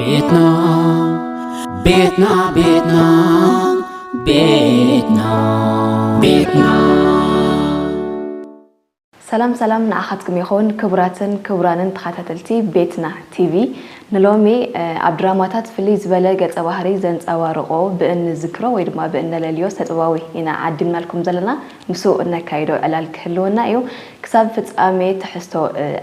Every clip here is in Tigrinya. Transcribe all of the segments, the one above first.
ቤትና ቤትና ቤትና ቤትና ቤትና። ሰላም ሰላም ንዓኻትኩም ይኹን ክቡራትን ክቡራንን ተኸታተልቲ ቤትና ቲቪ። ንሎሚ ኣብ ድራማታት ፍልይ ዝበለ ገጸ ባህሪ ዘንጸባርቖ ብእንዝክሮ ወይ ድማ ብእነለልዮ ሰጥባዊ ኢና ዓዲምናልኩም ዘለና። ምስኡ እነካይዶ ዕላል ክህልወና እዩ። ክሳብ ፍጻሜ ትሕዝቶ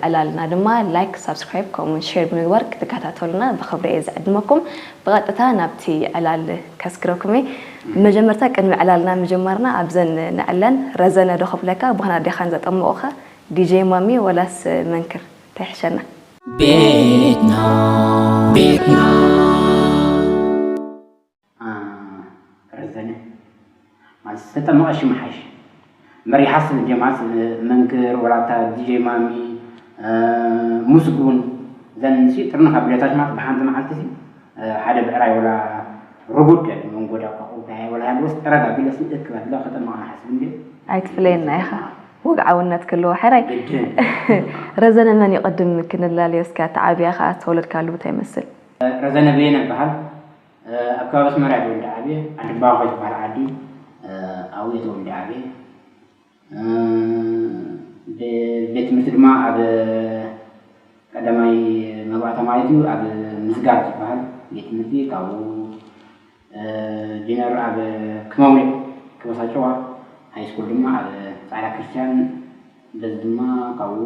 ዕላልና ድማ ላይክ፣ ሳብስክራይብ ከምኡውን ሼር ብምግባር ክትከታተሉና ብኽብሪ እየ ዝዕድመኩም። ብቐጥታ ናብቲ ዕላል ከስግረኩም እየ። መጀመርታ ቅድሚ ዕላልና ምጅማርና ኣብዘን ንዕለን ረዘነ ዶ ክብለካ ብኽና ዴኻን ዘጠምቑኻ ዲጄ ማሚ ወላስ መንክር ተይሕሸና? ቤትና ቤትና ረዘነ ማለት ዝተጠመቐ ሽም ሓይሽ መሪሓስ ጀማስ መንክር ወላታ ዲጄ ማሚ ሙስጉን ዘን ሲ ጥርንፍ ኣቢለታ ሽማት ብሓንቲ መዓልቲ ሲ ሓደ ብዕራይ ወላ ርጉድ መንጎዳ ቋቑ ወላ ሃልወስ ጠረግ ኣቢለ ሲ እክብ ኣቢለ ከጠመቐ ሓስብ እንዲ ኣይትፍለየና ኢኻ። ወግዓውነት ክልዎ ሕራይ ግድን ረዘነ መን ይቕድም ክንላለዮ እስኪ ኣተዓብያ ከኣ ዝተወለድካሉ ቦታ ይመስል። ረዘነ በየነ ይበሃል። ኣብ ከባቢ ኣስመራ እየ ተወልደ ዓብየ። ዓዲ ባኾ ዝበሃል ዓዲ ኣብኡ እየ ተወልደ ዓብየ። ቤት ትምህርቲ ድማ ኣብ ቀዳማይ መግባእታ ማለት እዩ ኣብ ምስጋር ዝበሃል ቤት ትምህርቲ ካብኡ ዲነር ኣብ ክመውሊዕ ክበሳጨዋ ሃይ ስኩል ድማ ኣብ ጻዕዳ ክርስቲያን በዚ ድማ ካብኡ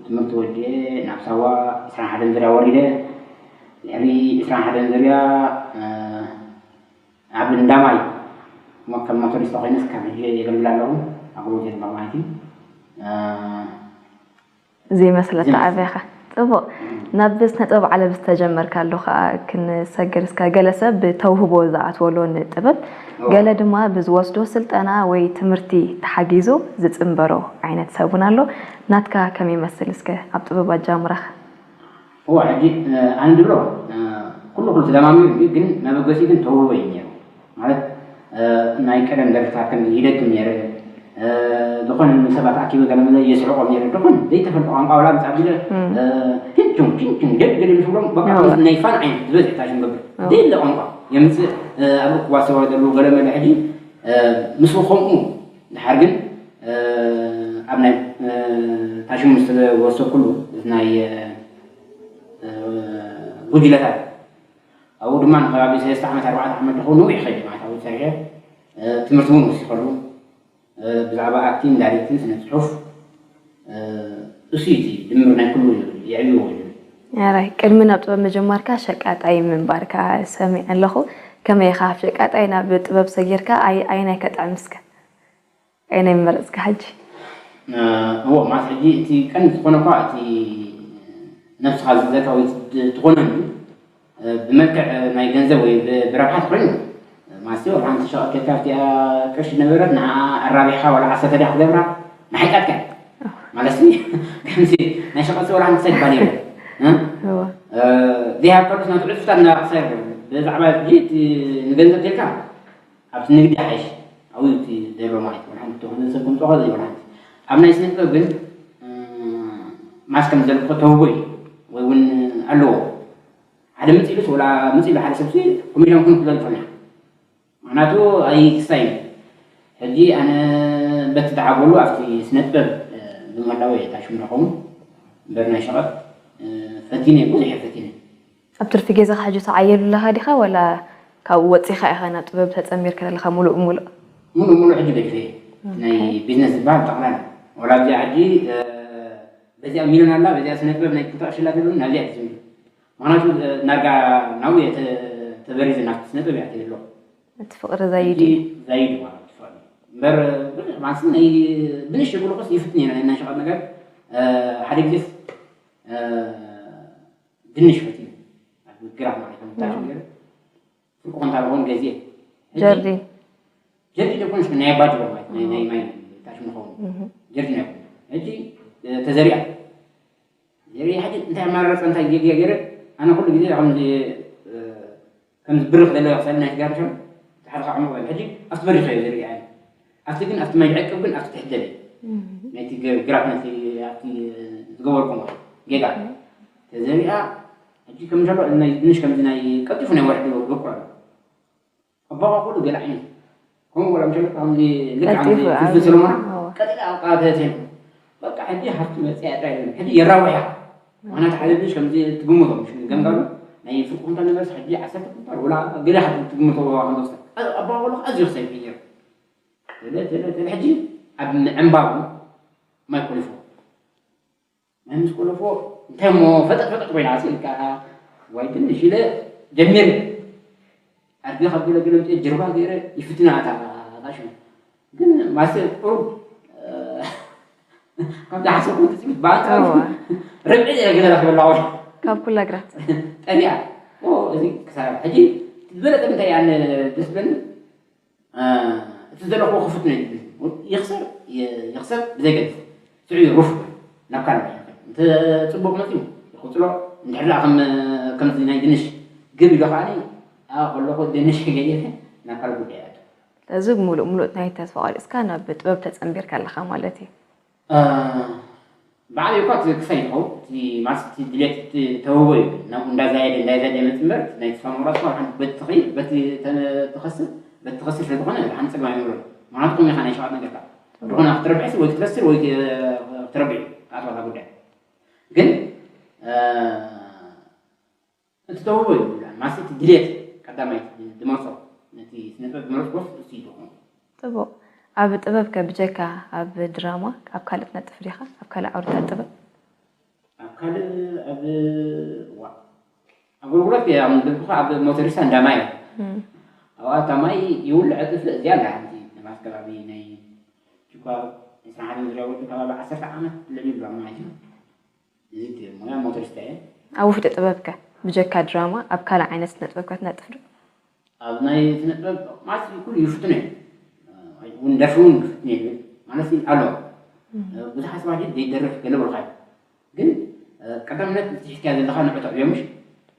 ትምህርቲ ወዲኤ ናብ ሳዋ ዕስራን ሓደን ዙርያ ወሪደ ድሕሪ ዕስራን ሓደን ዙርያ ኣብ እንዳማይ ከም መቶዲስታ ኮይነ እስካብ ሕጂ የገልግል ኣለኹ ኣገልግሎት የትባዕ ማለት እዩ ዘይመስለካ ዓብኻ ጽቡቕ ናብ ስነ ጥበብ ዓለም ዝተጀመርካ ኣሎ ከዓ ክንሰገር እስከ ገለ ሰብ ብተውህቦ ዝኣትወሎ ንጥበብ ገለ ድማ ብዝወስዶ ስልጠና ወይ ትምህርቲ ተሓጊዙ ዝፅንበሮ ዓይነት ሰብ እውን ኣሎ ናትካ ከመይ ይመስል እስከ ኣብ ጥበብ ኣጃምራኻ እዋ ሕጂ ኣነ ድብሎ ኩሉ ኩሉ ተደማሚሩ እዩ ግን መበገሲ ግን ተውህቦ እዩ ነይሩ ማለት ናይ ቀደም ደርፍታት ከም ይደግም ነይረ ዝኾነ ንሰባት ኣኪበ ገለመለ የስሕቆም ነይረ ዝኾነ ዘይተፈልጠ ቋንቋ ወላ ምስ ኣቢለ ኪንቹን ኪንቹን ደግ ገለ ምስ ብሎም በቃ ናይ ፋን ዓይነት ዝበዝሕ ታሽም ገብር ዘይለ ቋንቋ የምፅእ ኣብ ክዋሰባ ዘለዉ ገለመለ ሕጂ ምስ ከምኡ ድሓር ግን ኣብ ናይ ታሽሙ ዝተወሰኩሉ ናይ ጉጅለታት ኣብኡ ድማ ንከባቢ ሰለስተ ዓመት ኣርባዕተ ዓመት ደኸው ነዊሕ ከይደ ማለት ኣብኡ ሰሪሐ ትምህርቲ እውን ወሲኸሉ ብዛዕባ ኣክቲን ዳይሬክትን ስነ ፅሑፍ እሱ እቲ ድምር ናይ ኩሉ የዕብዎ እዩ ራይ ቅድሚ ናብ ጥበብ ምጅማርካ ሸቃጣይ ምንባርካ ሰሚዐ ኣለኹ ከመይ ኢኻ ሸቃጣይ ናብ ጥበብ ሰጊርካ ኣይናይ ከጥዕም እስከ ኣይናይ መረፅካ ሕጂ እዎ ማለት ሕጂ እቲ ቀንዲ ዝኾነ እኳ እቲ ነብስኻ ዝዘካ ወይ ትኾነ ብመልክዕ ናይ ገንዘብ ወይ ብረብሓት ኮይኑ ማሲ ወላ ሓንቲ ሸቐጥ ከካፍቲያ ቅርሺ ነበረት ንዓ ኣራቢሕካ ወላ ዓሰርተ ዲያ ክገብራ ንሓይቃትካ ማለት ከምዚ ናይ ሸቐጥ ወላ ሓንቲ ሰብ ባል የለ ዘይሃብ ከሉስ ናቱ ዕፅፍታት እናባቕሳ ይኽእል ብዛዕባ ንገንዘብ ተልካ ኣብቲ ንግዲ ሓይሽ ኣብኡ እቲ ዘሎ ማለት ወላ ሓንቲ ዝኾነ ሰብ ከምፅኦ ዘይወላ ሓንቲ ኣብ ናይ ስነ ጥበብ ግን ማስ ከም ዘልኮ ተውቦ እዩ ወይ እውን ኣለዎ ሓደ ምፅእ ኢሉስ ወላ ምፅእ ኢሉ ሓደ ሰብሲ ኮሜድያን ኩን ክዘልፈና ምክንያቱ ኣይክሳይ ሕጂ ኣነ በቲ ዝዓበሉ ኣብቲ ስነጥበብ ብምህላወ እየ ታሽም ረኸሙ እምበር ናይ ሸቐጥ ፈቲነ ብዙሕ እየ ፈቲነ ኣብ ትርፊ ገዛኻ ሕጂ ትዓየሉ ኣለኻ ዲኻ ወላ ካብኡ ወፂኻ ኢኻ ናብ ጥበብ ተፀሚርካ ዘለኻ ሙሉእ ሙሉእ ሙሉእ ሙሉእ ሕጂ ገዲፈ ናይ ቢዝነስ ዝበሃል ጠቕላላ ወላ ኣብዚኣ ሕጂ በዚኣ ሚሊዮን ኣላ በዚኣ ስነጥበብ ናይ ክልተ ቅርሺ ላ ዘለኒ ናብዚኣ ትዝምብል ምክንያቱ ናርጋ ናብኡ እየ ተበሪዘ ናብቲ ስነጥበብ እያ ትህልዋ እቲ ፍቕሪ ዘይድ እዩ ዛይድ ማለት ትፈል እምበር ማለት ናይ ብንሽ ብልቁስ ይፍትን እየ ናይ እናሸቐጥ ነገር ሓደ ግዜስ ድንሽ ፈትዩ ኣብ ግራት ማለት ነው ታሽ ነገር ፍርቁ ኮንታ ለሆን ገዜ ጀርዲ ጀርዲ ደኮን ናይ ባጅ ማለት ናይ ናይ ማይ ታሽ ምኸውን ጀርዲ ናይ ሕጂ ተዘሪያ ዘሪያ ሕጂ እንታይ ኣማራረፀ እንታይ ጌጋ ገይረ ኣነ ኩሉ ግዜ ከም ከምዚ ብርኽ ዘለዎ ክሳብ ናይ ጋር ከም ሓደ ዓመት ወይ ሕጂ ኣብቲ በሪኽ እየ ዘሪአ ኣነ ኣብቲ ግን ኣብቲ ማይ ዕቅብ ግን ኣብቲ ትሕደል እዩ ናይቲ ግራት ነቲ ኣብቲ ዝገበርኩም ጌጋ ተዘሪኣ ሕጂ ከም ዘሎ ናይ ድንሽ ከምዚ ናይ ቀልጢፉ ናይ ወርሒ በቁል ኣሎ። ኣባቋቁሉ ገለ ዓይነት ከምኡ ወላ ምሸለካ ከምዚ ልክዕ ከምዚ ቀልጢፉ ፍልፍል ኣብዩ። ሰለሞና እዎ። ቀጢላ ኣብቃ ተቴን በቃ ሕጂ ሃፍቲ መፅያ ጥራይ የለን። ሕጂ የራውሕ እያ። ምክንያቱ ሓደ ድንሽ ከምዚ ትግምቶ ምሽ ገምጋሉ ናይ ፍርቁ ኩንታል ነበርስ ሕጂ ዓሰርተ ኩንታል ወላ ገለ ሓንቲ ትግምቶ ዋጋ ከም ዝወስድ። ኣባቋቁሉ ኣዝዩ ክሰብ እዩ ነይሩ። ተለ ተለ ተለ ሕጂ ኣብ ምዕንባቡ ማይ ኮሊፎ። ማይ ምስ ኮለፎ እንታይ እሞ ፈጠጥ ፈጠጥ ኮይና ስልካ ዋይ ድንሽ ኢለ ጀሚረ። ኣድጊ ካብ ገለ ገለ ምፅእ ጀርባ ገይረ ይፍትና እታ ጣሽሙ። ግን ማሰ ቁሩብ ካብ ዝሓሰብኩ ትፅቢት ብኣንፃሩ እዋ። ርብዒ ገለ ረክበላ ወር ካብ ኩላ ግራት። ጠፊኣ። ኦ፣ እዚ ክሳብ ሕጂ ዝበለጠ እንታይ ኣነ ደስ ዝብለኒ እቲ ዘለኹዎ ክፉት ናይ ይኽሰር ይኽሰር ብዘይገድስ ስዑ ሩፍ ናብ ካልእ ይኸይድ። እንተ ጽቡቕ መጺኡ ይቕጽሎ። እንድሕር ደኣ ከም ከምዚ ናይ ድንሽ ግብ ኢሎ ከዓኒ ኣብኣ ከለኹ ድንሽ ገይረ ናብ ካልእ ጉዳይ ይኣቱ። ስለዚ ሙሉእ ሙሉእ ናይ ተስፋ ቆሪጽካ ናብ ጥበብ ተጸንቢርካ ኣለኻ ማለት እዩ። ባዕለይ እኳ እቲ ክሳይ ይኸውን እቲ ማለት እቲ ድሌት እቲ ተውህቦ እዩ ናብኡ እንዳዛየደ እንዳዛየደ ይመፅእ እምበር እቲ ናይ ተስፋ ምቑራፅ እኳ ሓንቲ በቲ ትኸይድ በቲ ተ- ትኸስብ በቲ ትኸስር ስለ ዝኾነ ሓንቲ ፀገም ኣይምሮን። ምክንያቱ ከምኡ ኢኻ ናይ ሸዋት ነገር ከዓ ዝኾነ ክትረብሕሲ ወይ ክትከስር ወይ ክትረብሕ ኣትዋታ ጉዳይ ግን እቲ ተውህቦ እዩ ዝብላዕ ማሲ እቲ ድሌት ቀዳማይ ድመርጾ ነቲ ስነጥበብ ድመረጽኮስ እሱ እዩ ዝኾኑ። ጽቡቕ። ኣብ ጥበብከ ብጀካ ኣብ ድራማ ኣብ ካልእ ትነጥፍ ዲኻ? ኣብ ካልእ ዓውድታት ጥበብ? ኣብ ካልእ ኣብ ዋ ኣብ ጎልጉላት እየ ኣብ ንደብኹ ኣብ ሞተሪሳ እንዳማይ እም። ኣብኣ እታ ማይ ይውልዕ እጥፍእ እዚኣ ኣላ ሓንቲ ንባስ ከባቢ ናይ ጅኳ ዕስራን ሓደን ዙርያ ወዲ ከባቢ ዓሰርተ ዓመት ልዕሊ ይብላ ማለት እዩ። እዚ ሞያ ሞተሪስታ እየ። ኣብ ውሽጢ ጥበብከ ብጀካ ድራማ ኣብ ካልእ ዓይነት ስነ ጥበብከ ትነጥፍ ዶ? ኣብ ናይ ስነ ጥበብ ማለት ኩሉ ይፍትኖ እዩ። እውን ደርፊ እውን ይፍትኖ እዩ ማለት ኣሎ። ብዙሓት ሰባት ዘይደርፍ ገለ በልካ እዩ። ግን ቀዳምነት እቲ ሒዝካዮ ዘለኻ ንዑ ተዕብዮ ምሽ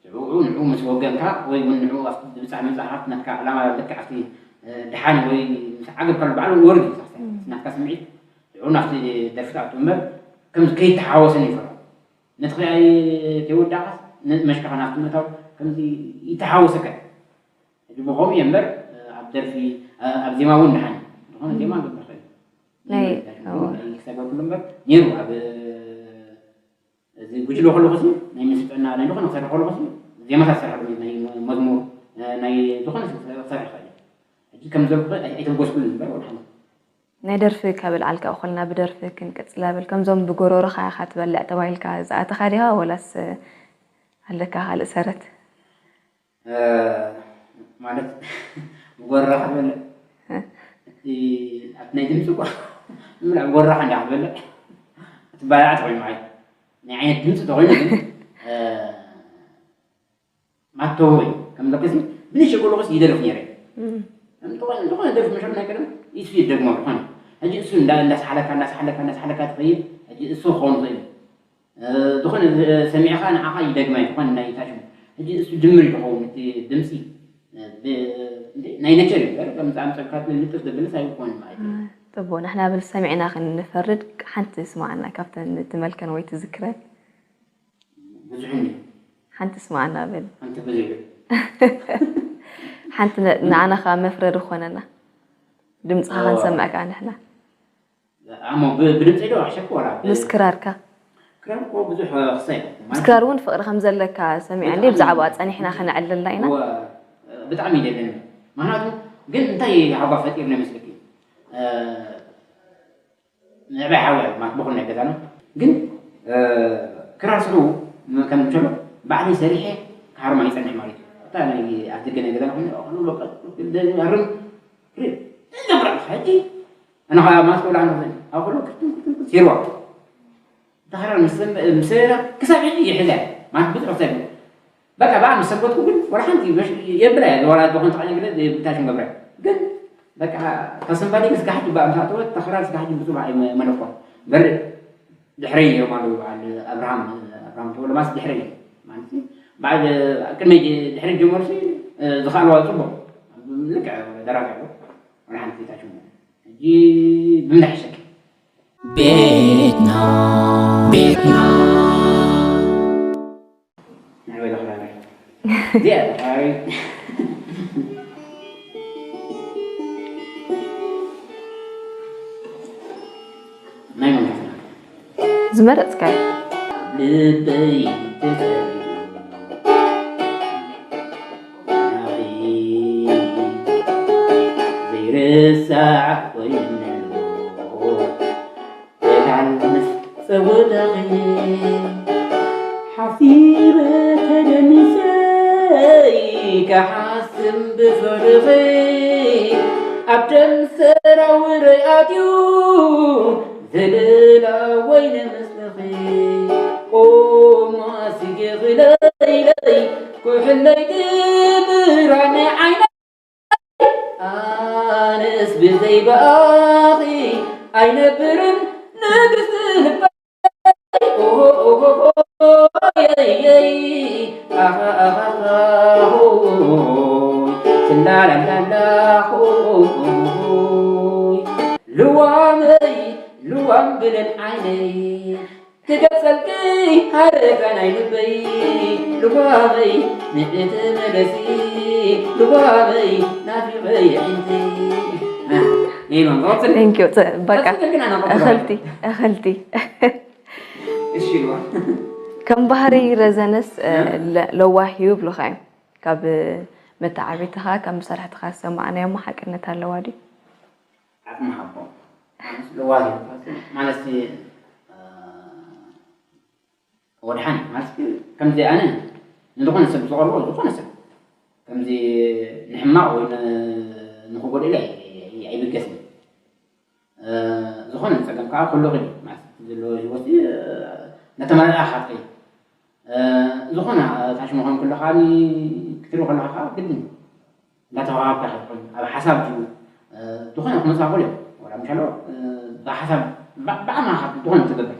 ንዑ ንዑ ምስ ወገንካ ወይ እውን ንዑ ኣብቲ ዝብፃሕ መፅሓፍ ናትካ ዕላማ ልክዕ ኣብቲ ድሓን ወይ ምስ ዓገብካሉ ባዕሉ ወርድ እዩ ናትካ ስምዒት ንዑ ናብቲ ደርፊ ትኣቱ እምበር ከምዚ ከይተሓወሰን ይፈርሖ። ነቲ ክኣ ከይወዳእካስ መሽካኻ ናብቲ ምእታው ከምዚ ይተሓወሰካ እዩ። ሕጂ ብኸምኡ እየ እምበር ኣብ ደርፊ ኣብ ዜማ እውን ደሓን እዩ። ዝኾነ ዜማ ገብር ኽእል ናይ ክሰግበርኩሉ እምበር ነይሩ ኣብ እዚ ጉጅለ ከለኹ ሲ ናይ ምስጥዕና ናይ ዝኾነ ክሰርሕ ከለኹ ሲ ዜማታት ክሰርሕ ናይ መዝሙር ናይ ዝኾነ ክሰርሕ ኽእል ሕጂ ከም ዘልኩ ኣይተጎስኩሉ እምበር ወድሓን ናይ ደርፊ ካብ ልዓልካ እኮልና ብደርፊ ክንቅጽል ኣብል ከምዞም ብጎሮሮኻ ኢኻ ትበልዕ ተባሂልካ ዝኣተኻ ዲኻ ወላስ ኣለካ ካልእ ሰረት? ማለት ብጎሮሮኻ ትበልዕ እቲ ኣብቲ ናይ ድምፂ እኮ ምላ ብጎሮሮኻ እንዳ ክትበልዕ እቲ ባልዓ ተኮይኑ ማለት ናይ ዓይነት ድምፂ ተኮይኑ ግን ማተዎ እዩ ከም ደቅሲ ብንሽ ጎሎቆስ ይደርፍ ነይረ ዝኾነ ዝኾነ ደርፍ መሸም ናይ ቀደም ይሱ ይደግሞ ዝኾነ ሕጂ እሱ እንዳ እንዳስሓለካ እንዳስሓለካ እንዳስሓለካ ትኸይድ ሕጂ እሱ ክኸውን ይኽእል ዝኾነ ሰሚዕኻ ንዓኻ ይደግማ ዝኾነ ናይ ታሽሙ ሕጂ እሱ ድምር ይኸውን እቲ ድምፂ ናይ ነቸር እዩ ከምዚ ኣምፀልካ ንጥፍ ዘብልስ ኣይኮን ማለት እዩ ጥቡ ንሕና ብል ሰሚዕና ክንፈርድ ሓንቲ ስማዕና ካብተን ትመልከን ወይ ትዝክረን ብዙሕ እንዲ ሓንቲ ስማዕና በል ሓንቲ ብዙሕ ሓንቲ ንዓና ከዓ መፍረዲ ኮነና ድምፅኻ ክንሰምዕ ከዓ ንሕና ኣሞ ብድምፂ ዶ ኣሕሸኩ ወላ ምስ ክራርካ ክራር እኮ ብዙሕ ክሳይ ምስ ክራር እውን ፍቅሪ ከም ዘለካ ሰሚዐ እንዲ ብዛዕባ ፀኒሕና ከነዕልልና ኢና ብጣዕሚ ይደለኒ ምክንያቱ ግን እንታይ ሃጓ ፈጢርና ይመስለኪ ንዕባይ ሓወ ማለት በኩል ናይ ገዛና ግን ክራር ስሩ ከም እንሸሎ ባዕለይ ሰሪሐ ክሃርማ ይፀንሕ ማለት እዩ እታ ናይ ኣፍደገ ናይ ገዛና ኮይኑ ኣኽሉ በቃ ሃርም ገብራ ሕጂ ኣነ ከዓ ማስኮ ላዕና ኣኽሉ ክትም ክትም ሲርዋ ተኸራ ምስ ምስ ክሳብ ሕጂ ይሕዛ ማለት ብዙሕ ሰብ በቃ ብኣ ምስ ሰገድኩ ግን ወላ ሓንቲ የብላ እያ ወላ ዝኾን ተቃኛ ግለ ብታሽን ገብረ ግን በቃ ተስንባዲ ስጋሕጂ ብኣ ምስ ኣተወት ተኽራር ስጋሕጂ ብፅባሕ መለኳ በርእ ድሕረይ ነይሮም ኣለዉ በዓል ኣብርሃም ኣብርሃም ተወለማስ ድሕረይ ማለት በዓል ቅድመይ ድሕረይ ጀመሩ ዝኸኣለዋ ፅቡቅ ልክዕ ደራፊ ኣሎ ወላ ሓንቲ ታሽሙ ሕጂ ብምንታይ ሕሸኪ ቤትና ቤትና እዚኣ ተኻሪ ናይ መንፈስና ዝመረፅካዮ። ልበይ ተጸሪቡ ናኺ ዘይርሳዕ ኮይኑሎ። ደጋል ምስ ጸወታኺ ሓሲበ ተደኒሰ ክሓስም ብፍቕርኺ ኣብ ደም ሰራውረይ ኣትዩ ዘደላ ወይነ ምስልኺ ኦማ ስጌኺ ለይለይ ኩሕለይ ትብራኒ ዓይነ ኣነስ ብዘይ ብኣኺ ኣይነብርን ንግስቲ ልበይ ኦሆሆሆየየይ ኣኻኻኻሆይ ስላላላላሆይ ልዋመይ ልዋም ብለን ዓይነይ ክገልጸልኪ ሃረጋ ናይ ልበይ ልባመይ ንዕቲ መለሲ ልባመይ ናፊቐ የዒንቲ Thank you። በቃ እኽልቲ እኽልቲ እሺ ልባ ከም ባህሪ ረዘነስ ለዋህ እዩ ብሉኻ እዩ። ካብ መተዓቢትኻ ካብ መሳርሕትኻ ዝሰማዕናዮ ሓቅነት ኣለዋ ድዩ? ዓቕሚ ሃቦ ለዋህ ማለት ወድሓን ማለት ከምዚ ኣነ ንዝኾነ ሰብ ዝቐርቦ ዝኾነ ሰብ ከምዚ ንሕማቕ ወይ ንክጎድእለ ኣይብገስን። ዝኾነ ፀገም ከዓ ኩሉ ኽዲ ማለት ዘሎ ህይወት እናተመላእኻ ትኸይድ። ዝኾነ ታሽሙ ከም ከለኻ ክትርኢ ከለኻ ከዓ ግድን እንዳተባሃብካ ክትኮን ኣብ ሓሳብ ድዩ ዝኾነ ክመፅእ ይኽእል እዩ። ወላ ምሻሎ ብሓሳብ ብዓማኻ ዝኾነ ትገብር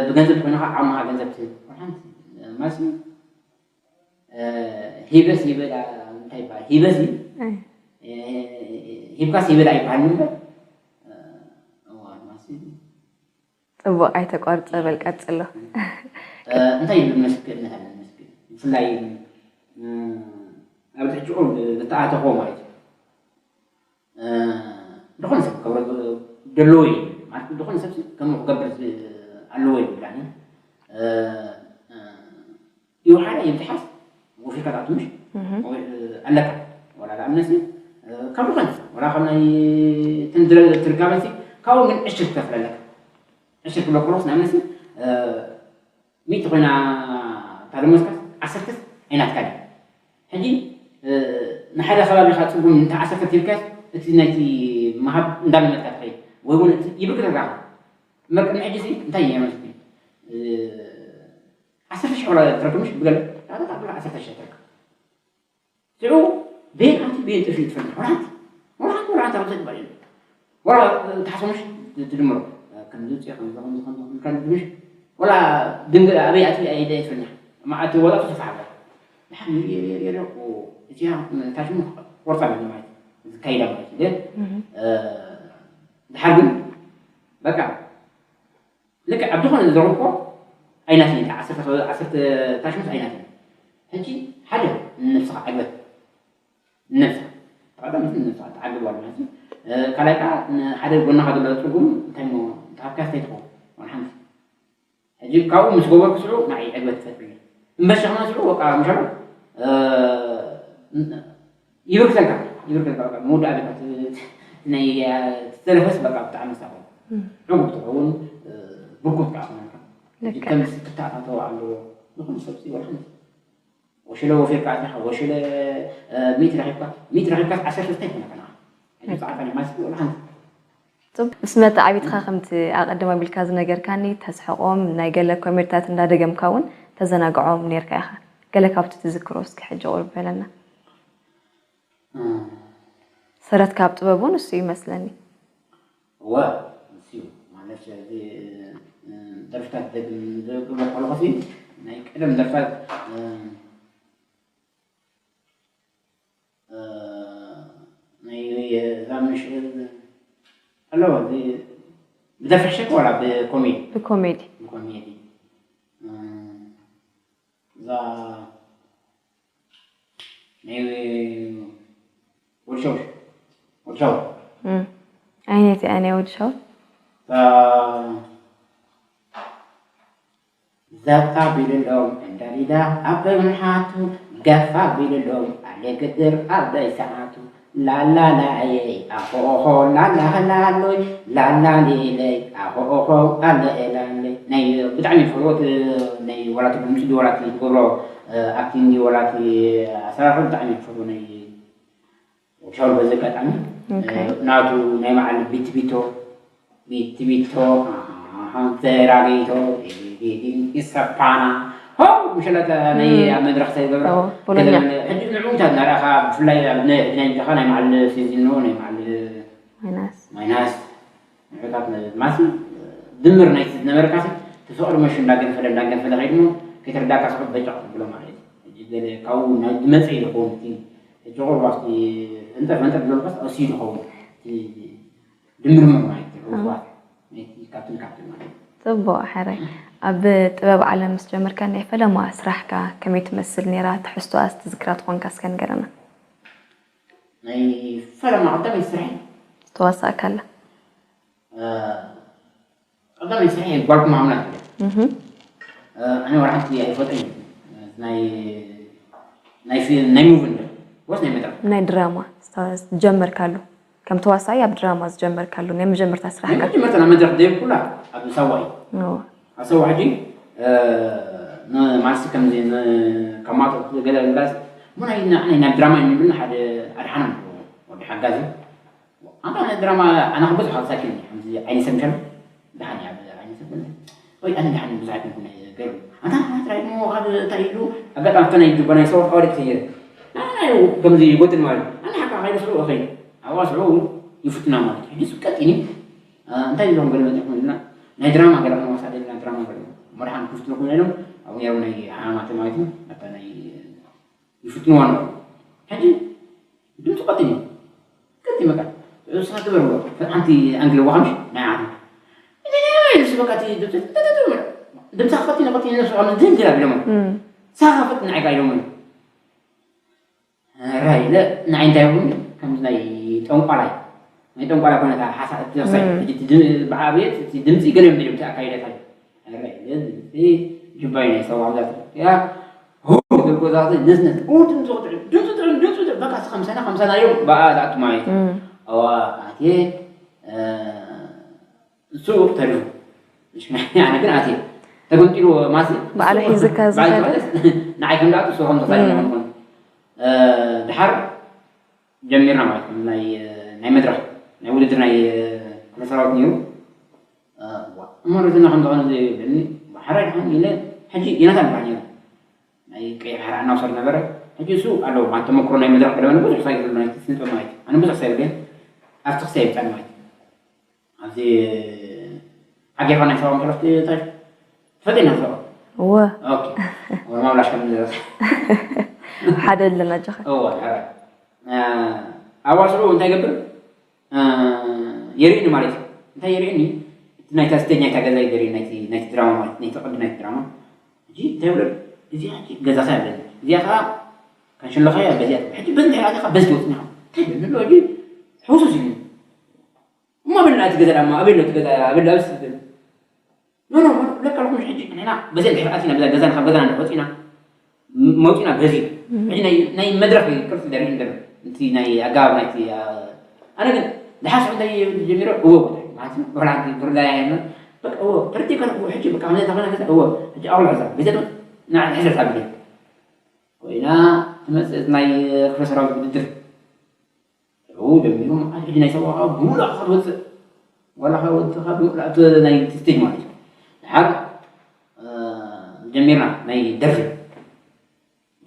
ብገንዘብ ኮይንኻ ዓማኻ ገንዘብ ትህብ ማለት ሂበስ ይበላ እንታይ ይባል ሂበስ ሂብካስ ይበላ ይባሃል እምበር ፅቡቕ ኣይተቋርፀ በል ቀፅሎ። እንታይ ይብል ምስክርነት ኣለ ምስክር ብፍላይ ኣብ ትሕጭቑ ዝተኣተኾ ማለት እዩ ዝኾነ ሰብ ክገብሮ ዘለዎ እዩ ማለት ዝኾነ ሰብ ከምኡ ክገብር ኣለዎ ይብላኒ ይውሓዳ ይብዝሓስ ወፊርካ ትኣቱ ምሽ ኣለካ ወላ ንኣብነት ካብ ዝኾነ ወላ ካብ ናይ ትርጋበሲ ካብኡ ግን ዕሽር ክተፍል ኣለካ ዕሽር ክብሎ ከለስ ንኣብነት ሚእቲ ኮይና እታ ደሞዝካስ ዓሰርተስ ኣይናትካ ድዩ ሕጂ ንሓደ ከባቢኻ ፅጉም እንተ ዓሰርተ ትብልካስ እቲ ናይቲ ምሃብ እንዳለመድካ ትኸይድ ወይ እውን ይብርክተካ እምበር ቅድሚ ሕጂ እንታይ እየ ማለት ዓሰርተ ሽሕ ወላ ትረክብ ምሽ ብገለ ዓሰርተ ሽሕ ትረክብ ሽዑ ቤን ኣቲ ቤን ጥፍኢ ትፈልጥ ወላ ሓንቲ ወላ ሓንቲ ወላ ሓንቲ ኣብ ዘግባእ የለን ወላ ትሓስቦ ምሽ ትድምሮ ከምዚ ውፅእ ከምዚ ከምዚ ከምዚ ከምዚ ከምዚ ምሽ ወላ ድንግ ኣበይ ኣቲ ኣይደ ትፈልጥ መዓት ወላ ትስፋሕ ኣለ ድሓር የለ እቲያ ታሽሙ ቆርፃ ማለት ዝካይዳ ማለት ግን ድሓር ግን በቃ ልክዕ ኣብ ዝኾነ ዝረኽብኮ ኣይናትን ኢልካ ዓሰርተ ዓሰርተ ታሽሙስ ኣይናትን ሕጂ ሓደ ንነብስኻ ዕግበት ንነብስኻ ተቐዳም ንነብስኻ ትዓግብ ዋላ ማለት ካልኣይ ከዓ ንሓደ ጎናኻ ዘሎ ፅጉም እንታይ ሞ ተሃብካስ እንታይ ትኸውን ዋላ ሓንቲ ሕጂ ካብኡ ምስ ገበርኩ ስዑ ንዓይ ዕግበት ትፈጥር እምበር ሸኽና ስዑ በቃ ምሻሎ ይብርክተልካ ይብርክተልካ በቃ መወዳእታ በቃ ናይ ዝተረፈስ በቃ ብጣዕሚ ሳቆ ዕጉብ ትኸውን ብርኩት ከዓ ክኾነልካ ከምዚ ክትተኣታተው ኣለዎ ዝኾነ ሰብ ወላ ሓንቲ ወሽለ ወፊርካ ኣቲኻ ወሽለ ሚእቲ ረኺብካ ሚእቲ ረኺብካ ዓሰርተ እንታይ ይኮነካ ንዓ ሕጂ ብዓቃ ናይ ማስኪ ወላ ሓንቲ ምስ መተዓቢትኻ ከምቲ ኣቐድም ኣቢልካ ዝነገርካኒ ተስሕቖም ናይ ገለ ኮሜድታት እንዳደገምካ እውን ተዘናግዖም ነርካ ኢኻ። ገለ ካብቲ ትዝክሮ እስኪ ሕጂ ቁርብ በለና። ሰረት ካብ ጥበቡ ንሱ እዩ መስለኒ። እወ ንሱ እዩ ማለት እዚ ደርፍታት ደግም ዝገብር ከለኹ ናይ ቀደም ደርፍታት ናይ እዛ ምሽ ኣሎ እዚ ብደፍሕሸክ ዋላ ብኮሜዲ ብኮሜዲ ብኮሜዲ እዛ ናይ ወዲ ሻውል። ወዲ ሻውል። እም። ዓይነት እያ ናይ ወዲ ሻውል። እታ ዛታ ቢልሎም እንዳሊዳ ኣብ ምሓቱ ገፋ ቢልሎም ኣለ ግድር ኣብ ዳይ ሰዓቱ ላላላየይ ኣኾኾ ላላላሎይ ላላሌለይ ኣኾኾ ኣለኤላለይ ናይ ብጣዕሚ ዝፈትዎት ናይ ወላቲ ድምፂ ድዩ ወላቲ ዝገብሮ ኣክቲንግ ድዩ ወላቲ ኣሰራርሑ ብጣዕሚ ዝፈትዎ ናይ ሻውል በዚ ኣጋጣሚ ኦኬ። ናቱ ናይ መዓል ቢትቢቶ ቢትቢቶ ተራጌቶ ኢሰፓና ሆ ምሸለተ ናይ ኣብ መድረክ ተገብራ ኦ፣ ቦሎኛ። ሕጂ ንዕውታት ናርኣኻ ብፍላይ ኣብ ናይ ናይ ጃኻ ናይ መዓል ሲዚኖ ናይ መዓል ማይናስ ማይናስ ንዕውታት ማለት ድምር ናይ ዝነበርካ ተፈቅሪ መሹ እንዳገንፈለ እንዳገንፈለ ከይድሞ ከይተረዳካ ስሑት በጫ ብሎ ማለት እዩ። ሕጂ ገለ ካብኡ ናይ ዝመፅእ ይኸውን እቲ ሕጂ ቁርባ ኣብቲ ፈንጠር ፈንጠር ብለልካስ ኣስዩ ዝኸውን እቲ ድምርምር ማለት እዩ። ቁርባ ናይቲ ካብትን ካብትን ማለት እዩ። ጽቡቅ። ሕራይ። ኣብ ጥበብ ዓለም ምስ ጀመርካ ናይ ፈለማ ስራሕካ ከመይ ትመስል ነይራ? ትሕዝቶኣስ ትዝክራ ትኾንካ እስከ ንገረና። ናይ ፈለማ ቀዳመይቲ ስራሐይ ዝተዋሳእካላ? ቀዳመይቲ ስራሐይ ጓልኩም ኣምላክ እዩ። እህም። ኣነ ወላ ሓንቲ ኣይፈልጥን ናይ ናይ ፊልም ናይ ሙቪ እንደ ወስ ናይ መድረክ ናይ ድራማ ዝጀመርካሉ፣ ከም ተዋሳኢ ኣብ ድራማ ዝጀመርካሉ ናይ መጀመርታ ናይ ስራሕካ? መጀመርታ ናይ መድረክ ደይብ ኩላ ኣብ ሳዋ እዩ። እዎ። ኣብ ሳዋ ሕጂ ንማርሲ ከምዚ ከማቶ ገለ ገላስ ሞ ናይ ናይ ናይ ድራማ እዩ ንብል ሓደ ኣድሓኖም ወዲ ሓጋዚ ኣንታ ናይ ድራማ ኣነ ብዙሕ ኣሳኪኒ ከምዚ ዓይኒ ሰምሸል ደሓን እያ ዓይኒ ሰብ ወይ ኣነ ደሓን ብዙሕ ኣይኮንኩን ገይሩ ኣንታ ጥራይ ሞ ካብ እንታይ ኢሉ ኣጋጣሚ ኣብቲ ናይ ጁባ ናይ ሰው ኣዋዲ ክሰይር ኣነ ከምዚ ይጎትን ማለት ኣነ ሓካ ከይደ ስሩ እኸይ ኣብዋ ስሩ ይፍትና ማለት ሕጂ ስቀጥ ኢኒ እንታይ ኢሎም ገለ መፅኹም ኢልና ናይ ድራማ ገለ ክንወሳ ደልና ድራማ ገለ መድሓን ክፍትልኩም ኢሎም ኣብኡ ነይሩ ናይ ሓማማተ ማለት እዩ ኣታ ናይ ይፍትንዋ ነበሩ። ሕጂ ድምፁ ቀጢን እዩ። ቀጢን በቃ እሳ ትበርዎ ሓንቲ ኣንግሊ ዋምሽ ናይ ዓዱ እሱ በቃ እቲ ድምፂ ድምፃ ቀጢን ቀጢን ነሱ ከም ድንግል ኣቢሎም እም። ሳኻ ፈጥ ንዓይካ ኢሎም ራይ ኢለ ንዓይ እንታይ ይብሉኒ ከምዚ ናይ ጠንቋላይ ናይ ጠንቋላይ ኮነ እታ ሓሳ እቲ ዘኽሳይ እም። ሕጂ እቲ ድም- ብዓብየት እቲ ድምፂ ገለ እዮም ድም ኣካይደታ ራይ ኢለ ድምፂ ጅባይ ናይ ሰው ኣብዛ ትያ ሁ ዝብል ጎዛዘ ነዝነዝ ኡ ድምፂ ቁጥዑ ድምፂ ጥዑም ድምፂ ጥዑም በቃ ከምሰና ከምሰና እዮም ብኣ ዝኣቱ ማለት እዩ እም። ኣዋ ኣትየ እሱ ተሪፉ ኣነ ግን ኣትየ ተገምጢሉ ማሲ ባዕሉ ሒዝካ ዝኸደ? ንዓይ ከም ዳኣቱ እሱ ከም ተሳይ እም። ይኸውን ድሓር ጀሚርና ማለት እዩ ናይ ናይ መድረክ ናይ ውድድር ናይ ክፍለ ሰራዊት ነይሩ እሞ ርእስና ከም ዝኾነ ዘይብለኒ ሓራይ ድሓን ኢለ ሕጂ ዮናታን ይበሃል ነይሩ ናይ ቀይሕ ሓራ እናውሰድ ነበረ ሕጂ እሱ ኣለዎ ማለት ተመክሮ ናይ መድረክ ብለመነ ብዙሕ ሳይ ይብሉ ናይ ስንጥበብ ማለት እዩ ኣነ ብዙሕ ሳይ ይብለ ኣብቲ ክሳይ ይብፃል ማለት እዩ ኣብዚ ዓጌፋ ናይ ሰብኣዊ መሰላት ትፈልጥ ኢና ሰብኣዊ እወ ኦኬ ወማምላሽ ከም ሓደ ኣለና ጀኻ እወ ሕራይ ኣብ ኣስርኡ እንታይ ይገብር የርእኒ ማለት እዩ እንታይ የርእኒ እቲ ናይታ ስተኛ ይታ ገዛ ይገርእኒ ናይቲ ናይቲ ድራማ ማለት ናይቲ ቅዲ ናይቲ ድራማ ሕጂ እንታይ ይብለሉ እዚኣ ሕጂ ገዛኻ ኣለኒ እዚኣ ከዓ ካንሽለኻ እያ በዚኣ ትብል ሕጂ በዚ ድሕሪ ኣቲኻ በዚ ትወፅኒ ኢኻ እንታይ ይብል ንብሎ ሕጂ ሕውሱስ እዩ እሞ ኣበልና እቲ ገዛ ዳማ ኣበሎ እቲ ገዛ ኣበሎ ኣብዚ ትብል ኖ ኖ ለካ ልኩም ሕጂ ንሕና በዚ ድሕሪ ኣቲና በዛ ገዛና ካብ ገዛና እንድሕር ወፂና መውፂና በዚ ሕጂ ናይ ናይ መድረኽ እዩ ቅርፂ ዘርኢ እንደሎ እቲ ናይ ኣገባብ ናይቲ ኣነ ግን ድሓር ስዑ እንታይ ጀሚሮ እዎ ማለት እዩ ብሕላንቲ ብርዳያ የለ በቃ እዎ ተረዲእካ እኮ ሕጂ በቃ ከምዚ ተኾነ ገዛ እዎ ሕጂ ኣቑልዕ እዛ በዚ ንዓ ሕሰብ ታብሊ ኮይና ትመፅእ ናይ ክፍለ ሰራዊት ውድድር ሽዑ ጀሚሮም ኣብ ሕጂ ናይ ሰብኣኻ ብምሉእ ክትወፅእ ዋላ ካብ ወፅኻ ብምሉእ ኣብቲ ናይ ስቴጅ ማለት እዩ ድሓር ጀሚርና ናይ ደርፊ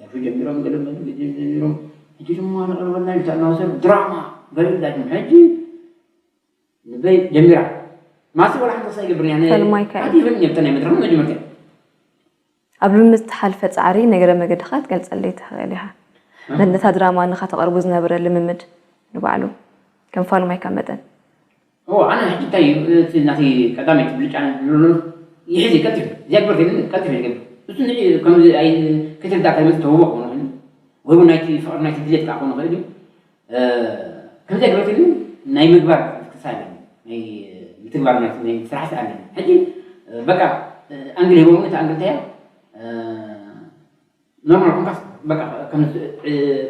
ደርፊ ጀሚሮም ገለ ጀሚሮም ሕጂ ድማ ንቐርበልና ኢልካ እናወሰዱ ድራማ ገለ ኢላትም ሕጂ ልበይ ጀሚራ ማሲ ዋላ ሓንቲ ክሳ ይገብር እያ ፈልማይካ እዩ። ኣቲብን እየ ብተናይ መድረኽ መጀመርታ ኣብ ልምምድ ዝተሓልፈ ፃዕሪ ነገረ መገድኻ ክትገልፀለይ ትኽእል ኢኻ። ነታ ድራማ ንኻ ተቕርቡ ዝነበረ ልምምድ ንባዕሉ ከም ፋልማይካ መጠን። እዎ ኣነ ሕጂ እንታይ እዩ እቲ ናተይ ቀዳመይቲ ብልጫ ንብሎ ይሕዚ ቀልጢፉ እዚኣ ግበር ከይድኒ ቀልጢፉ ዝገብር እሱ ንዒ ከምዚ ኣይ ከይተረዳእካ ይመፅእ ተውቦ ክኾኑ ወይ እውን ናይቲ ፍቕሪ ናይቲ ድሌት ከዓ ክኸውን ይኽእል እዩ። ከምዚኣ ገበርትኒ ናይ ምግባር ክትክሳ ኣለኒ ናይ ምትግባር ናይ ስራሕ ኣለኒ ሕጂ በቃ ኣንግል ሂቦም እቲ ኣንግል እንታይ ኖርማል ኮንካስ በቃ ከም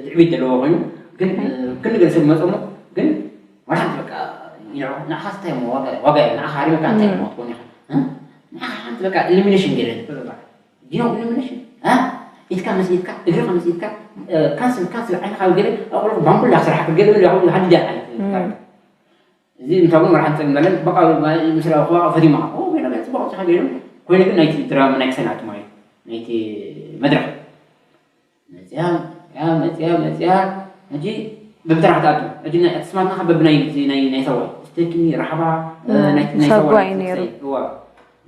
ትዕቢት ዘለዎ ኮይኑ ግን ክንገል ሰብ መፀሞ ግን ወላሓንቲ በቃ ንዓኻ ስታይ ዋጋ ዋጋ ንዓኻ ሃሪመካ እንታይ ክትኮን ኢኻ ንዓኻ ሓንቲ በቃ ኢሊሚኔሽን ገለ ዲኖ ኢሊሚኔሽን ኢትካ ምስ ኢትካ እግርኻ ምስ ኢትካ ካንስል ካንስል ዓይንኻ ገለ ኣቑልቁ ባምቡላ ክስራሓካ ገለ ገለ ሃዲዳ ዓይነት እዚ እንታይ እውን ወርሓን ጸገም ዳለን በቃ ምስ ረኣኹዋ ፈቲማ ገለ ገለ ጽቡቕ ጽሓ ገይሩ ኮይኑ ግን ናይቲ ድራማ ናይ ክሰናት ማለት ናይቲ መድረኽ መጽያ ያ መጽያ መጽያ ሕጂ በብተራ ክትኣቱ ሕጂ ናይ ኣትስማትና በብናይ ናይ ናይ ሰዋ ስተኪኒ ራሕባ ናይ ናይ ሰዋ ሰጓይ ነይሩ። እዋ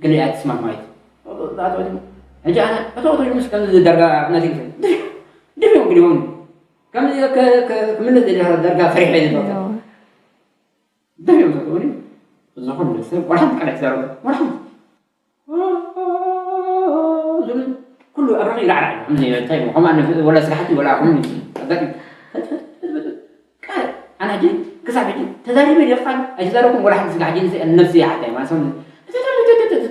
ገለ ኣትስማት ማለት ሕጂ ኣነ እቶ እቶ ምስ ከም ዳርጋ ናቲ ድፍዮም ግዲውን ከምዚ ክምልስ ዳርጋ ፈሪሐ ይዘ ድፍዮም ሰትኒ ዝኾነ ሰብ ወርሓንቲ ቃል ኣይትዛረቡ ወርሓንቲ ዝብል ኩሉ ኣብ ረኺ ራዕራዕ እዩ። ከምዚ እንታይ እዩ? ከምኣ ንፍ- ወላ ስራሕቲ ወላ ኮሚኒቲ ኣጋጢሙ። ፈት- ፈት- ፈት- ፈት- ቃል ኣነ ሕጂ ክሳብ ሕጂ ተዛሪበ ድየ ቃል ኣይተዛረብኩን ወላ ሓንቲ ስጋ ሕጂ ንስ- ነብሲ እያ ሓታይ ማለት ሰው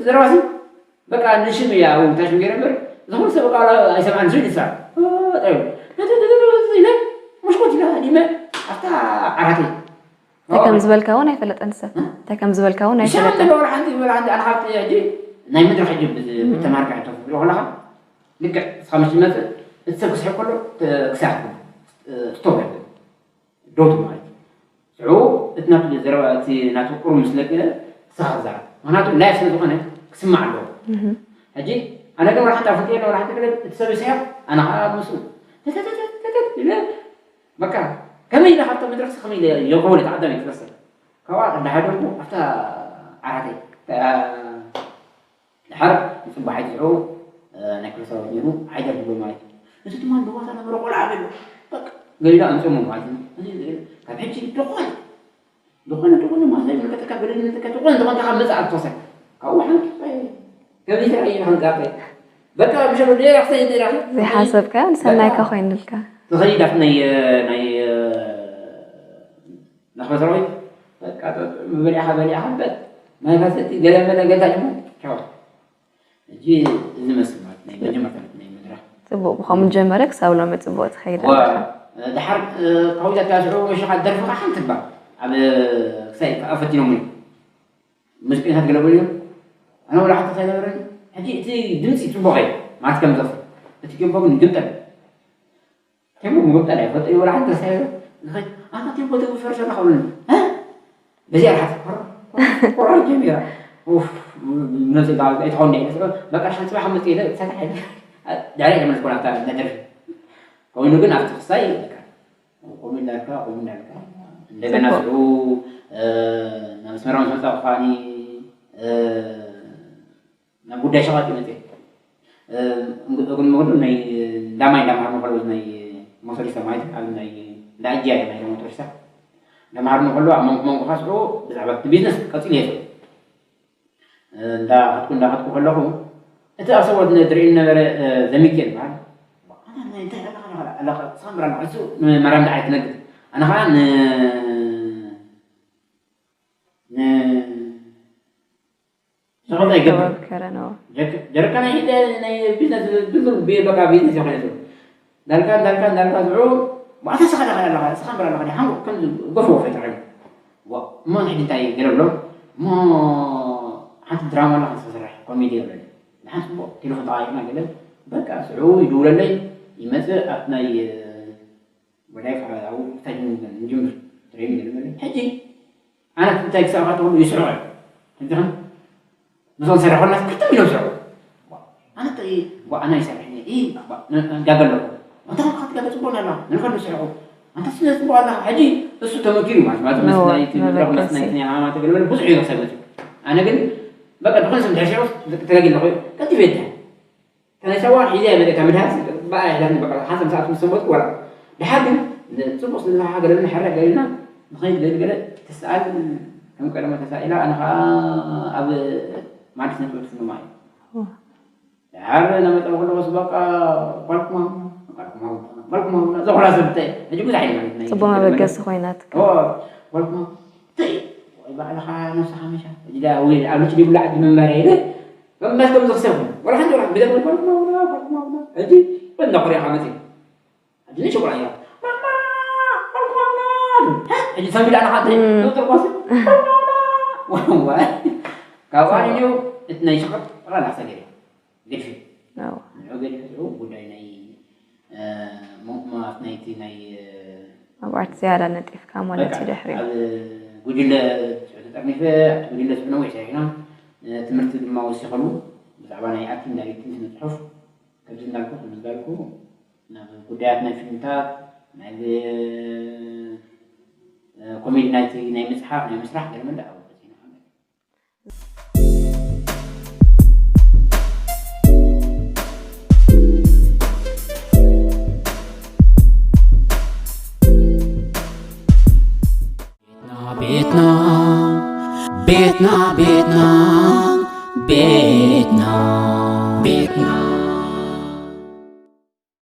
ዘረባሲ በቃ ንሽም እያ እውን ታሽም ገይረ እምበር ዝኾነ ሰብ ቃል ኣይሰማዕን ዝብል ይስራ ኢለ ሙሽኮት ኢለ ሃዲመ ኣብታ ዓራተይ እንታይ ከም ዝበልካ እውን ኣይፈለጠን ሰብ እንታይ ከም ዝበልካ እውን ኣይፈለጠን ሓንቲ ሓንቲ ኣነ ካብቲ ሕጂ ናይ መድረክ ሕጂ ብተማርካ ሕቶ ክትሪኦ ከለካ ልክዕ ስኻ ምስ ዝመፅእ እቲ ሰብ ክስሕብ ከሎ ክሳዕ ስቶፕ ዶቱ ማለት እዩ ሽዑ እቲ ናቱ ዘረባ እቲ ናቱ ቁሩብ ምስ ለቀ ስኻ ክዛረብ ምክንያቱ ላይፍ ስለ ዝኾነ ክስማዕ ኣለዎ ሕጂ ኣነ ግን ወላ ሓንቲ ኣፍልጥዮ ወላ ሓንቲ ገለ እቲ ሰብ ይስሕቕ ኣነ ከዓ ምስኡ ተተተተተተተ ኢለ በቃ ከመይ ኢለ ካብታ መድረክ ከመይ ኢለ የኮነ ተዓዳሚ ክበስር ካብኣ እንዳሓደርኩ ኣብታ ዓራተይ ድሓር ንፅባሕ ይፅሑ ናይ ክርስታዊ ነይሩ ሓይደር ዝብሎ ማለት እዩ እዚ ድማ ንዋሳ ነበረ ቆልዓ በሎ በቃ ገሊላ ኣምፅሞ ማለት እዩ ካብ ሕጂ ዝኾነ ዝኾነ ዝኾነ ማሳይ ምልከተካ ገለ ምልከተካ ዝኾነ ዝኾነ ካብ መፅኣ ትወሰን ካብኡ ሓንቲ ከቢተ ኣየ ሓንቃቀ በቃ ብሸሎ ደያ ክሰይ ደያ ዘይሓሰብካዮ ንሰናይካ ኮይኑልካ ትኸይድ ኣብ ናይ ናይ ናኽበሰራዊት በቃ በሊዕኻ በሊዕኻ በል ማይ ፈሰቲ ገለ መለ ገዛ ድማ ቻው ሕጂ እዚ መስል ማለት ናይ መጀመርታ ናይ መድረኽ ጽቡቕ ብኸምኡ ጀመረ ክሳብ ሎሚ ጽቡቕ ትኸይድ ኣለኻ። ድሓር ከዊላ ተባስዑ መሸኻ ደርፍኻ ሓንቲ እባ ኣብ ክሳይ ኣፈቲኖም እዩ ሙዚቀኛታት ገለ በሉ እዮም ኣነ ወላ ሓንቲ ሳይነበረን ሕጂ እቲ ድምፂ ፅቡቕ እዩ ማለት ከም ዘኽፍል እቲ ገንቦ ግን ይግምጠል ቴምቦ ምግምጠል ኣይፈልጥ እዩ ወላ ሓንቲ ሳይበ ዝኸድ ኣታ ቴምቦ ትግፈር ሰላ ከብሉኒ በዚኣ ርሓት ቆራ ጀሚራ ነዚ ኣይትኸውን ደ በቃ ሻን ፅባሕ መፅእ ኢለ ሰታሕ ድሕሪ ተመለስኩ ናብታ ነደርፊ ኮይኑ ግን ኣብቲ ክሳይ በቃ ቆሚ እንዳልካ ቆሚ እንዳልካ እንደገና ስዑ ናብ ኣስመራ ምስ መፃ ብኳኒ ናብ ጉዳይ ሸቐጥ ይመፅእ እግን መገዱ ናይ እንዳማይ እንዳምሃርና ከለዉ ናይ ሞቶሪሳ ማለት ኣብ ናይ እንዳኣጅያ ናይ ሞቶሪሳ እንዳምሃርና ከለዉ ኣብ መንጎ መንጎ ካስዑ ብዛዕባ እቲ ቢዝነስ ቀፂሉ እየ እንዳኸድኩ እንዳኸድኩ ከለኹ እቲ ኣብ ሰወድ ዝርኢ ነበረ ዘሚኬል በሃል ሳምራ ንዕሱ ንመራም ደዓይ ትነግር ኣነ ከዓ ሸቐጥ ኣይገብር ጀረካ ናይ ኢደ ናይ ቢዝነስ ብዙ በቃ ቢዝነስ ይኾነ ዳልካ ዳልካ ዳልካ ዝዑ ባዕታ ስኻ ዳኻ ኣለኻ ስኻ ምራ ኣለኻ ሓንጎ ከም ጎፍ ወፈ ተራይ እሞ ንሕጂ እንታይ ገለ ብሎ እሞ ሓንቲ ድራማ ኣለኻ ዝሰርሕ ኮሜዲ ይብለኒ ንሓንቲ ጽቡቕ ቴሌፎን ተቓይርና ገለ በቃ ስዑ ይድውለለይ ይመጽእ ኣብቲ ናይ ወዳይ ካብ ኣብኡ እንታይ ንጅምር ትሬኒንግ ንብል ሕጂ ኣነ እንታይ ክሳብ ካትኩሉ ይስሕቑ እዮም ሕጂ ከም ምስኦም ሰሪሖና ክልተ ሚሊዮን ስሕቑ ኣነ እንታይ ዋ ኣነ ይሰርሕ እየ ዳገሎ እንታይ ካብ ትጋገ ጽቡቕ ኣላ ንልከሉ ስሕቑ ኣንተ ስለ ጽቡቕ ኣላ ሕጂ እሱ ተመኪሩ ማለት ማለት መስናይቲ መድረኽ መስናይቲ ናይ ሃማማተ ገለበለ ብዙሕ እዩ ክሰበት እዩ ኣነ ግን በቃ ዝኾነ ሰብ ድሕር ሽዑ ተጋጊ ኣለኹ ቀልጢፈ ይድሕር ተነሳዋ ሒዘ እያ መፅእ ካብ ምድሃስ በኣ ይሕለፍኒ በቃ ሓንሳብ ሰዓት ምስ ሰንበትኩ ወላ ድሓር ግን ፅቡቅ ስለ ዝሓገለኒ ሕረ ገልና ንኸይድ ገለ ገለ ትስኣል ከም ቀደማ ተሳኢላ ኣነ ከዓ ኣብ ማዲስ ነጥቢ ትፍንማ እዩ ድሓር ናመፀ ከለኩስ በቃ ኳልኩማ ኳልኩማ በልኩም ኣቡና፣ እዛ ኩላ ሰብ እንታይ? ሕጂ ብዙሕ ዓይነት ማለት ናይ ጽቡቅ መበገሲ ኮይናትካ። ኦ፣ በልኩም፣ እንታይ? ወይ ባዕልኻ ነብስኻ መሻ። ሕጂ ዳ፣ ወይ ኣብ ልጅ ዲብላ ዓዲ ምንባር ኢለ፣ መምለስ ከም ዝኽሰብ፣ ወላ ሓንቲ ወላ፣ ብደም በልኩም ኣቡና፣ በልኩም ኣቡና። ሕጂ፣ በል እንዳኾሪኻ መጺእ። ሕጂ ንሽቁራ እያ። በልኩም ኣቡና፣ በልኩም ኣቡና። ሕጂ ሰብ ኢላ ናኻ፣ እንታይ? እም። ዶክተር ኳሲ፣ በልኩም ኣቡና። ዋይ። ካብኣ ንዩ፣ እቲ ናይ ሸቐጥ፣ ጠቕላላ ክሰገር እዩ። ገድፊ። ኣዎ። ንዑ ገድፊ፣ ንዑ ጉዳይ ናይ፣ እ፣ ሞ-፣ ማለት ናይቲ ናይ፣ እ፣ ኣብ ኣርት ዝያዳ ነጢፍካ ማለት እዩ በቃ፣ ድሕሪኡ። ኣብ ጉጅለ ጽሑፍ ተጠርኒፈ፣ ኣብቲ ጉጅለ ጽሑፍ ነዊሕ ሰሪሕና፣ እ፣ ትምህርቲ ድማ ወሲኸሉ፣ ብዛዕባ ናይ ኣክቲንግ ዳይሬክቲንግ ስነ ጽሑፍ፣ ከምዚ እንዳልኩ፣ ከምዚ እንዳልኩ፣ ናብ ጉዳያት ናይ ፊልምታት፣ ናይ፣ እ፣ ኮሜዲ ናይቲ ናይ ምጽሓፍ፣ ናይ ምስራሕ፣ ገለ መለ ኣብኡ በጺሕና። ቤትና ቤትና ቤትና ቤትና